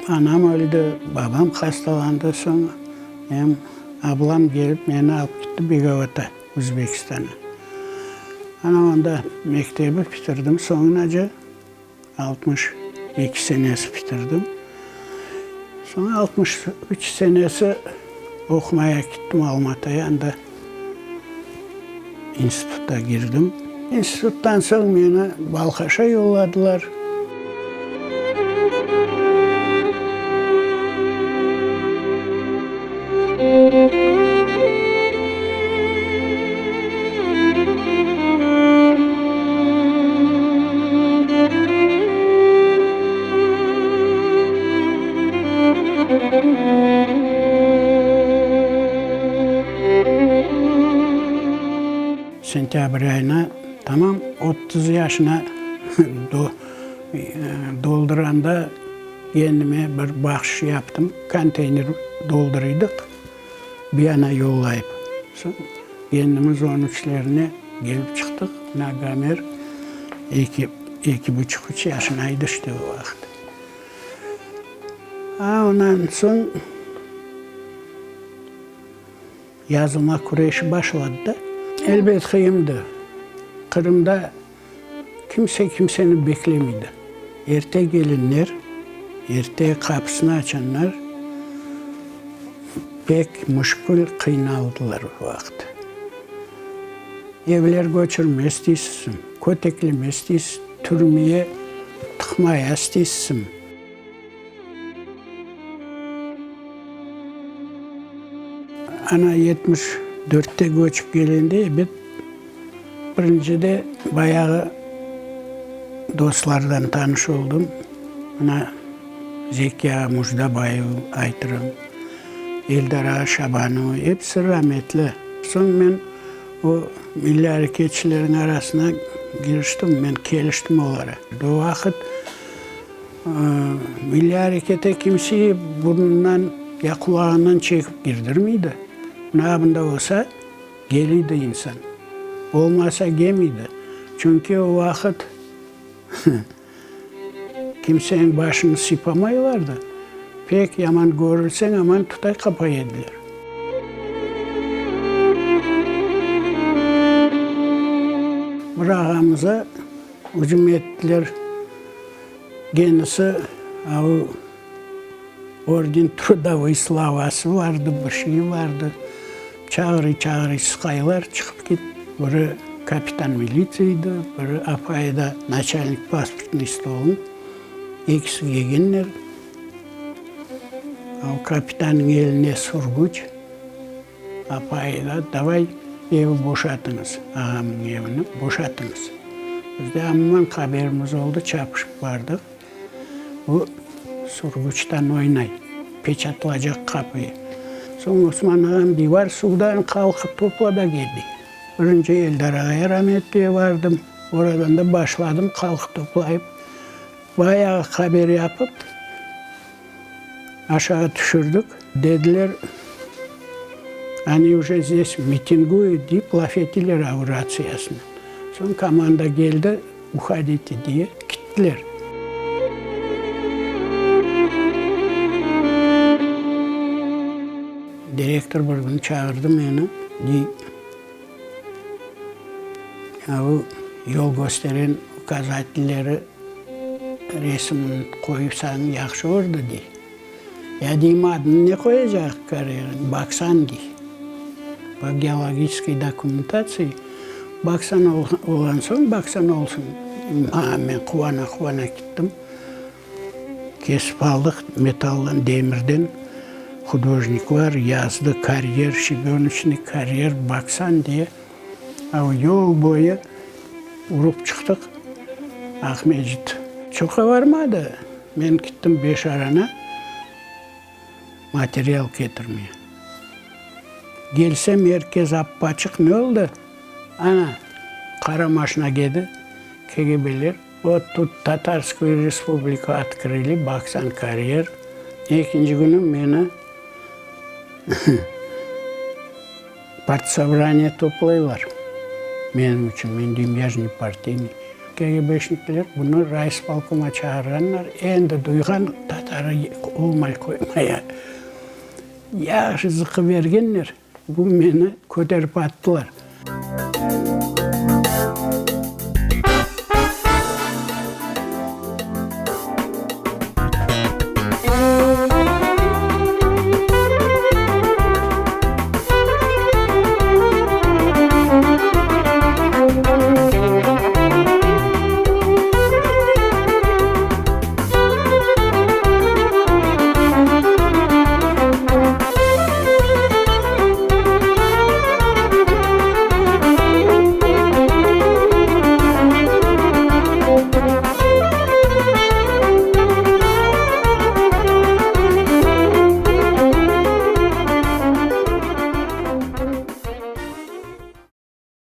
Anam öldi, babam hastalandı, soñ menim ablam kelip meni alıp gitti Begavata, Özbekistana. Ana onda mektebi bitirdim soñunaca, 62 senesi bitirdim. Soñ 63 senesi oqumaya gittim Almataya, anda institutta girdim. İnstituttan soñ meni Balqaşa yolladılar. Sentâbr ayına tamam 30 yaşına dolduranda kendime bir bahşış yaptım, konteyner doldurıydıq, bir yana yollayıp. Soñ kendimiz onıñ içlerine kelip çıqtıq, mına Gamer eki, eki buçuq, üç yaşınaydı işte o vaqıt. A ondan soñ Yazılma küreşi başladı da. Elbet qıyındı. Qırımda kimse kimseni beklemeydi. Erte gelinler, erte qapısını açanlar pek müşkül qıynaldılar o vaqıt. Evler köçürme isteysizmi, kötekleme isteysiz, türmeye tıqmaya isteysizmi? Ana 74-te köçip kelgende, ebet, birincide bayağı dostlardan tanış oldım. Mına Zeki ağa Mujdabayev aytırım, Eldar ağa Şabanov, episi rametli. Soñ men o milliy areketçilerniñ arasına giriştim, men keliştim olara. O vaqıt Milliy arekete kimseyi burnundan ya qulağından çekip kirdirmeydi. Mına bunda olsa, keliydi insan. Olmasa, kelmeydi. Çünki o vaqıt kimseniñ başını sıypamaylardı. Pek yaman körülseñ, aman tutay qapay ediler. Bir ağamıza ücüm ettiler. Kendisi o orden trudovıy slavası vardı, bir şeyi vardı. Çağırıy-çağırıy sıqaylar, çıqıp ket. Biri kapitan militsiya edi, biri apayı da naçalnik pasportnıy stolın. Ekisi kelgenler. O kapitannıñ eline surguç. Apayı da, Davay, evi boşatıñız, ağamnıñ evini boşatıñız. Biz de aman haberimiz oldı, çapışıp bardıq. O surguçtan oynay, peçatlacaq qapıyı. Soñ Osman ağam divar suvdan qalqıp topla da keldi. Birinci Eldar ağaya rametliye bardım, oradan da başladım qalqı toplayıp, bayağı haber yapıp, Aşağı tüşürdik. Dediler, Oni uje zdes mitinguyut, deyip laf etiler av ratsiyasınen. Soñ komanda keldi, uhodite diye, kittiler. Direktor bir kün çağırdı meni, dey, av yol kösteren ukazatelleri Resimini qoysañ yahşı olurdı, dey. Ya, deyim, adını ne qoyacaq karyeranıñ? Baksan, dey. Po geologiçeskoy dokumentatsiya Baksan olğan soñ, Baksan olsun. A, men quvana-quvana kettim. Kesip aldıq metaldan, demirden. Hudojnik bar, yazdı, karyer, şebönıçnıy karyer, Baksan diye. A, yol boyu Urıp çıqtıq Aqmescit. Çoqqa barmadı, men kittim Beşarana material ketirmeye. Kelsem er kes appaçıq, ne oldı? Ana, qara maşina keldi, KGBler. Vot tut Tatarskuyu respubliku otkrıli, Baksan karyer. Ekinci künü meni Partsobraniye toplaylar menim içün, men deyim, ya je ne partiyniy. KGBşnikler bunı rayspolkoma çağırğanlar, endi duyğan. Tatarı olmay qoymay. Yahşı zıqı bergenler, bu meni köterip attılar.